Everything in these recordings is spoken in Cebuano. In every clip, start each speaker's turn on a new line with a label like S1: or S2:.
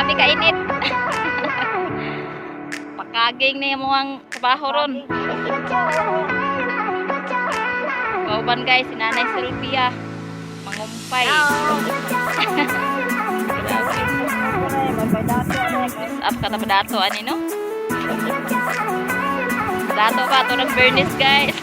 S1: Grabe kainit. Pakaging na yung mga trabaho ron. Kauban, guys, si Nanay Sylvia. Mangumpay. Grabe. Up ka na dato ani, no? Dato pa to ng Bernice, guys.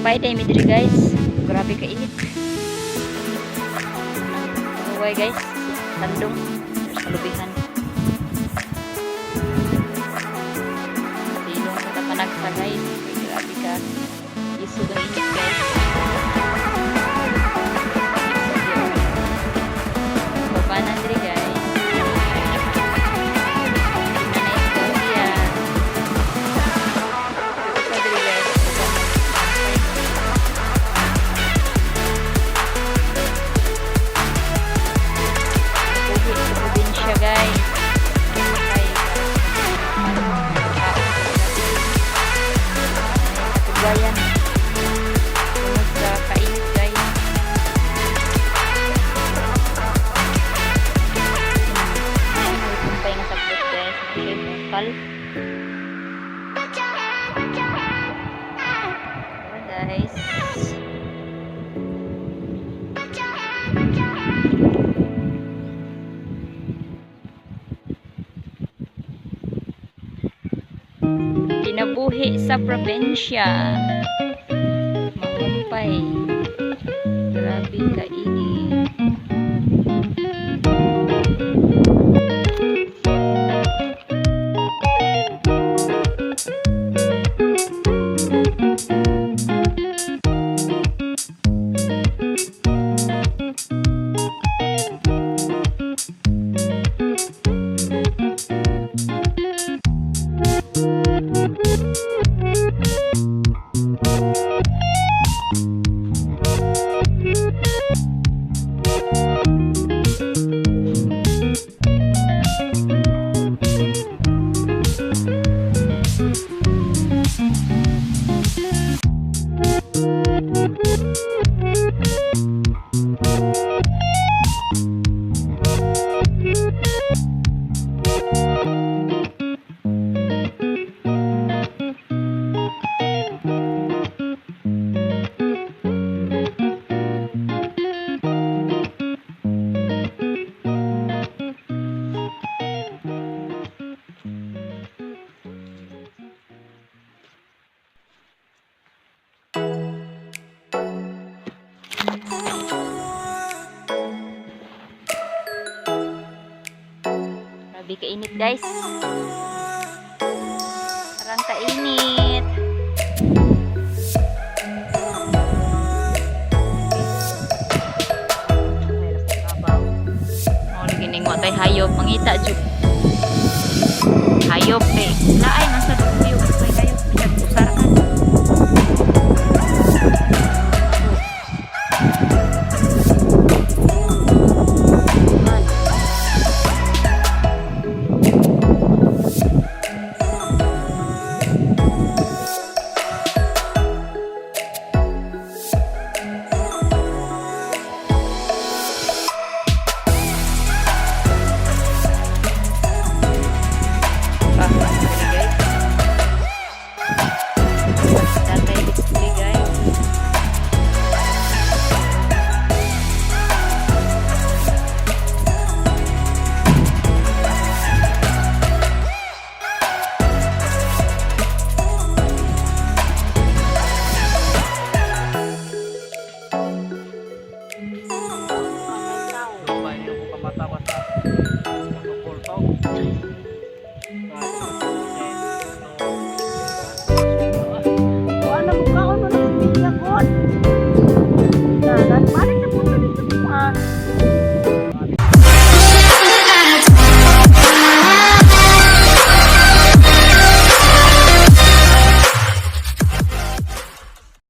S1: Bye day mi diri, guys. Grabe ka init. Bye, guys. Tandong sa lubihan. Silong sa panagsa, guys. Ay, grabe ka. Isog ang init, guys. Baba diri, guys. Nanay Sylvia. Sa diri, guys. Baba. Uwi sa probinsya, guys. Ay, para sa Tugwayan. Tungod sa kainit, guys. Ay, kumpay nga sagbot, guys. Ito yung bukal. Tara, guys. Kinabuhi sa probinsya. Mangumpay. Grabe kainit. Grabe kainit, guys. Parang kainit. Oh, gining wa tay hayop mangita jud. Hayop eh. Laay man sa duyo, may hayop bisag usaraan. Man. Pa, diri, guys. Wala mo kaon mo na si Mia kon. Na, balik na po dito sa.